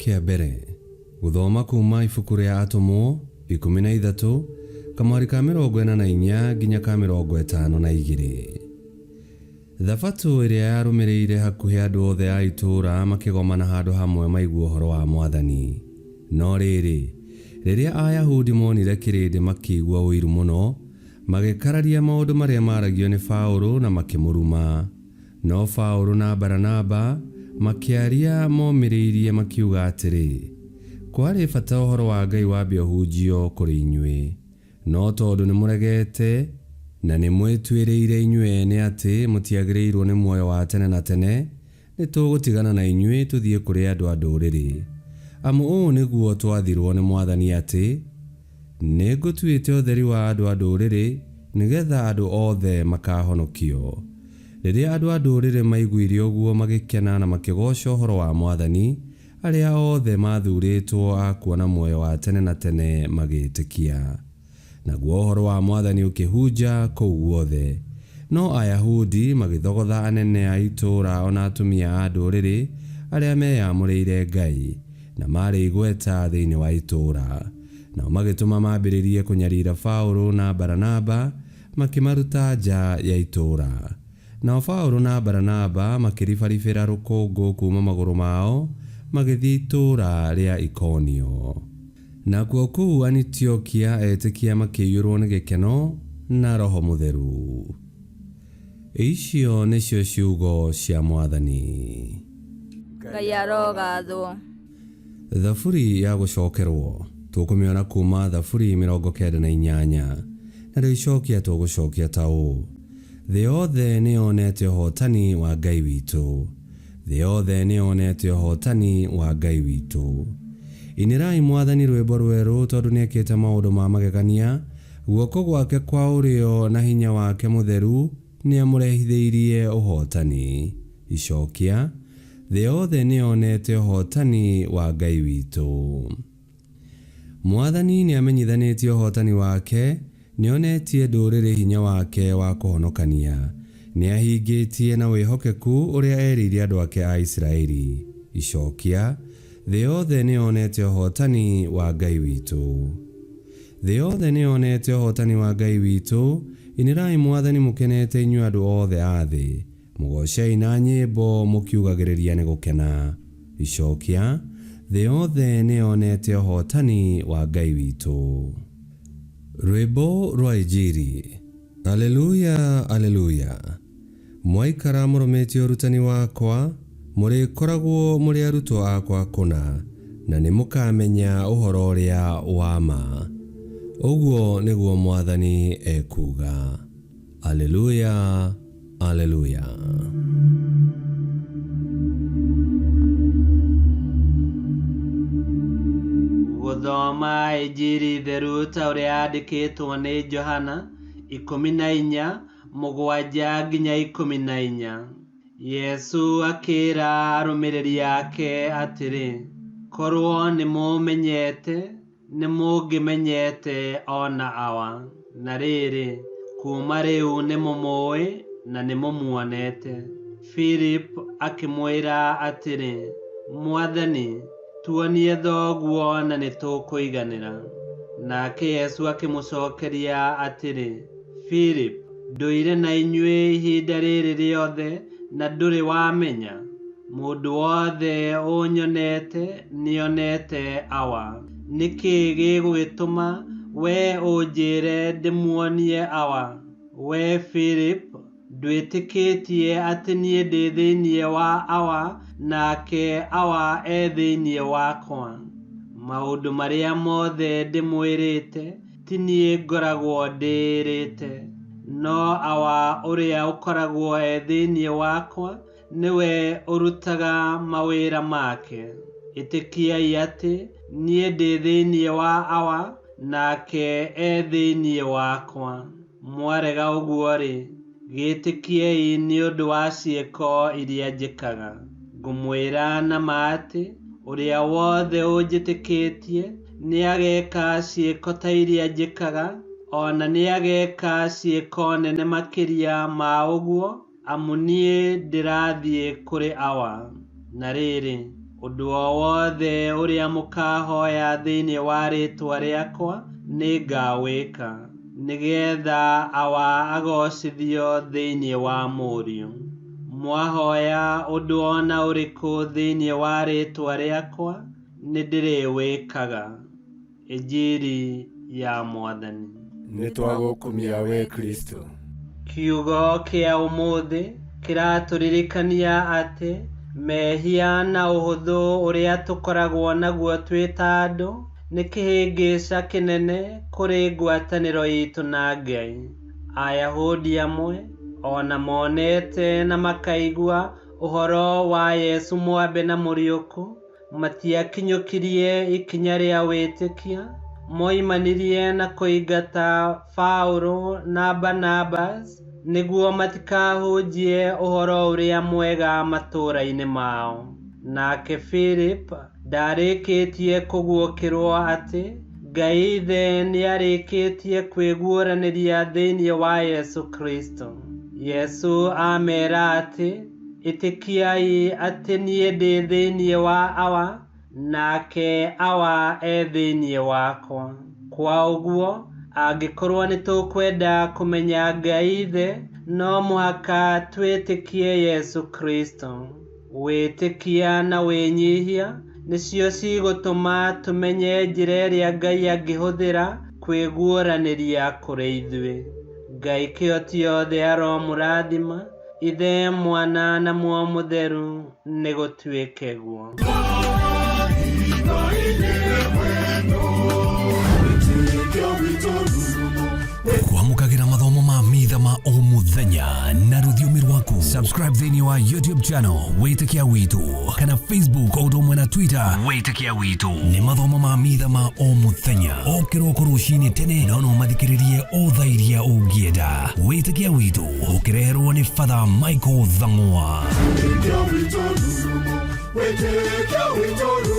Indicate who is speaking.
Speaker 1: Kĩa mbere, gũthoma kuuma ibuku rĩa Atũmwo 13 kamwari ka 44 nginya ka 52. Thabatũ ĩrĩa yarũmĩrĩire hakuhĩ andũ othe a itũũra makĩgomana handũ hamwe maigue ũhoro wa Mwathani. No rĩrĩ, rĩrĩa Ayahudi monire kĩrĩndĩ makĩigua ũiru mũno, magĩkararia maũndũ marĩa maaragio nĩ Paũlũ na makĩmũruma. No Paũlũ na Baranaba makĩaria momĩrĩirie makiuga atĩrĩ, Kwarĩ bata ũhoro wa Ngai wambe ũhunjio kũrĩ inyuĩ. No tondũ nĩmũregete na nĩmwĩtuĩrĩire inyuĩ ene atĩ mũtiagĩrĩirwo nĩ muoyo wa tene na tene, nĩtũgũtigana na inyuĩ tũthiĩ kũrĩ andũ a Ndũrĩrĩ. Amu ũũ nĩguo twathirwo nĩ Mwathani atĩ, 'Nĩngũtuĩte ũtheri wa andũ a Ndũrĩrĩ, nĩgeetha andũ othe makaahonokio. Rĩrĩa andũ a Ndũrĩrĩ maiguire ũguo magĩkena na makĩgooca ũhoro wa Mwathani, arĩa othe maathuurĩtwo a kuona muoyo wa tene na tene magĩĩtĩkia. Naguo ũhoro wa Mwathani ũkĩhunja kũu guothe. No Ayahudi magĩthogotha anene a itũũra o na atumia a ndũrĩrĩ arĩa meyamũrĩire Ngai, na maarĩ igweta thĩinĩ wa itũũra. Nao magĩtũma mambĩrĩrie kũnyarira Paũlũ na Baranaba, makĩmaruta nja ya itũũra. Nao Paũlũ na Baranaba makĩribaribĩra rũkũngũ kuuma magũrũ mao, magĩthiĩ itũũra rĩa Ikonio. Nakuo kũu Anitiokia etĩkia makĩiyũrwo nĩ gĩkeno na Roho Mũtheru. Icio nĩcio ciugo cia Mwathani.
Speaker 2: Ngai arogathwo.
Speaker 1: Thaburi ya gũcokerwo tũkũmĩona kuuma Thaburi 98, narĩo icokia tũgũcokia ta ũũ: Thĩ yothe nĩyonete ũhootani wa Ngai witũ. Thĩ yothe nĩyonete ũhootani wa Ngai witũ. Inĩrai Mwathani rwĩmbo rwerũ, tondũ nĩekĩte maũndũ ma magegania, guoko gwake kwa ũrĩo na hinya wake mũtheru nĩamũrehithĩirie ũhootani. Icokia, Thĩ yothe nĩyonete ũhootani wa Ngai witũ. Mwathani nĩamenyithanĩtie ũhootani wake, nĩonetie ndũrĩrĩ hinya wake wa kũhonokania. Nĩahingĩtie na wĩhokeku ũrĩa erĩire andũ ake a Isiraeli. Icokia, Thĩ yothe nĩyonete ũhootani wa Ngai witũ. Thĩ yothe nĩyonete ũhootani wa Ngai witũ, inĩrai Mwathani mũkenete inyuĩ andũ othe a thĩ. Mũgoocei na nyĩmbo mũkiugagĩrĩria nĩ gũkena. Icokia, Thĩ yothe nĩyonete ũhootani wa Ngai witũ. Rwĩmbo rwa Injiri. Aleluya, Aleluya! Mwaikara mũrũmĩtie ũrutani wakwa, mũrĩkoragwo mũrĩ arutwo akwa kũna, na nĩmũkamenya ũhoro ũrĩa wa ma. Ũguo nĩguo Mwathani ekuuga. Aleluya, Aleluya!
Speaker 3: Gũthoma Injiri theru ta ũrĩa yandĩkĩtwo nĩ Johana 14, 7-14. Yesu akĩĩra arũmĩrĩri ake atĩrĩ, Korwo nĩmũũmenyete, nĩmũngĩmenyete o na Awa. Na rĩrĩ, kuuma rĩu nĩmũmũũĩ na nĩmũmuonete. Philip akĩmwĩra atĩrĩ, Mwathani, tuonie Thoguo na nĩtũkũiganĩra. Nake Yesu akĩmũcokeria atĩrĩ, Philip, ndũire na inyuĩ ihinda rĩrĩ rĩothe na ndũrĩ wamenya? Mũndũ wothe ũnyonete nĩonete Awa. Nĩ kĩĩ gĩgũgĩtũma wee ũnjĩĩre ndĩmuonie Awa? Wee Philip, ndwĩtĩkĩtie atĩ niĩ ndĩ thĩinĩ wa Awa nake Awa e thĩinĩ wakwa? Maũndũ marĩa mothe ndĩmwĩrĩte ti niĩ ngoragwo ndĩĩrĩte, no Awa ũrĩa ũkoragwo e thĩinĩ wakwa nĩwe ũrutaga mawĩra make. Ĩtĩkiai atĩ niĩ ndĩ thĩinĩ wa Awa nake e thĩinĩ wakwa. Mwarega ũguo-rĩ, gĩĩtĩkiei nĩ ũndũ wa ciĩko iria njĩkaga. Ngũmwĩra na ma atĩ, ũrĩa wothe ũnjĩtĩkĩtie nĩageeka ciĩko ta iria njĩkaga, o na nĩageeka ciĩko nene makĩria ma ũguo, amu niĩ ndĩrathiĩ kũrĩ Awa. Na rĩrĩ, Ũndũ o wothe ũrĩa mũkahoya thĩinĩ wa rĩĩtwa rĩakwa nĩngawĩka, nĩgeetha Awa agoocithio thĩinĩ wa Mũriũ. Mwahoya ũndũ o na ũrĩkũ thĩinĩ wa rĩĩtwa rĩakwa, nĩndĩrĩwĩkaga. Injiri ya Mwathani.
Speaker 4: Nĩtwagũkumia we Kristo.
Speaker 3: Kiugo kĩa ũmũthĩ kĩratũririkania atĩ mehia na ũhũthũ ũrĩa tũkoragwo naguo twĩ ta andũ nĩ kĩhĩngĩca kĩnene kũrĩ ngwatanĩro itũ na Ngai. Ayahudi amwe ona monete na makaigua ũhoro wa Yesu mwambe na mũriũku matiakinyũkirie ikinya rĩa wĩtĩkia, moimanirie na kũingata Paũlũ na Barnabas nĩguo matikahunjie ũhoro ũrĩa mwega matũũra-inĩ mao. Nake Philip ndarĩkĩtie kũguũkĩrwo atĩ Ngai Ithe nĩarĩkĩtie kwĩguũranĩria thĩinĩ wa Yesu Kristo. Yesu amera atĩ ĩtĩkiai atĩ niĩ ndĩ thĩinĩ wa Awa, nake Awa e thĩinĩ wakwa. Kwa ũguo, angĩkorwo nĩtũkwenda kũmenya Ngai Ithe, no mũhaka twĩtĩkie Yesu Kristo. Wĩtĩkia na wĩnyihia nĩcio cigũtũma tũmenye njĩra ĩrĩa Ngai angĩhũthĩra kwĩguũranĩria kũrĩ ithuĩ. Ngai kĩhoti yothe aromũrathima, Ithe, Mwana na Muoyo Mũtheru, nĩgũtuĩke guo.
Speaker 5: Kwamũkagĩra mathomo ma mitha ma o mũthenya na rũthiomi rwaku. Subscribe thĩinĩ wa YouTube channel Wĩtĩkia Witũ kana Facebook o ũndũ ũmwe na Twitter Wĩtĩkia Witũ. Nĩ mathomo ma mitha ma o mũthenya o kĩroko rũcinĩ tene, no no mathikĩrĩrie o thaa iria ũngĩenda. Wĩtĩkia Witũ ũkĩreherwo nĩ Father Michael Thang'wa.
Speaker 4: Wĩtĩkia witũ rurumo, wĩtĩkia witũ.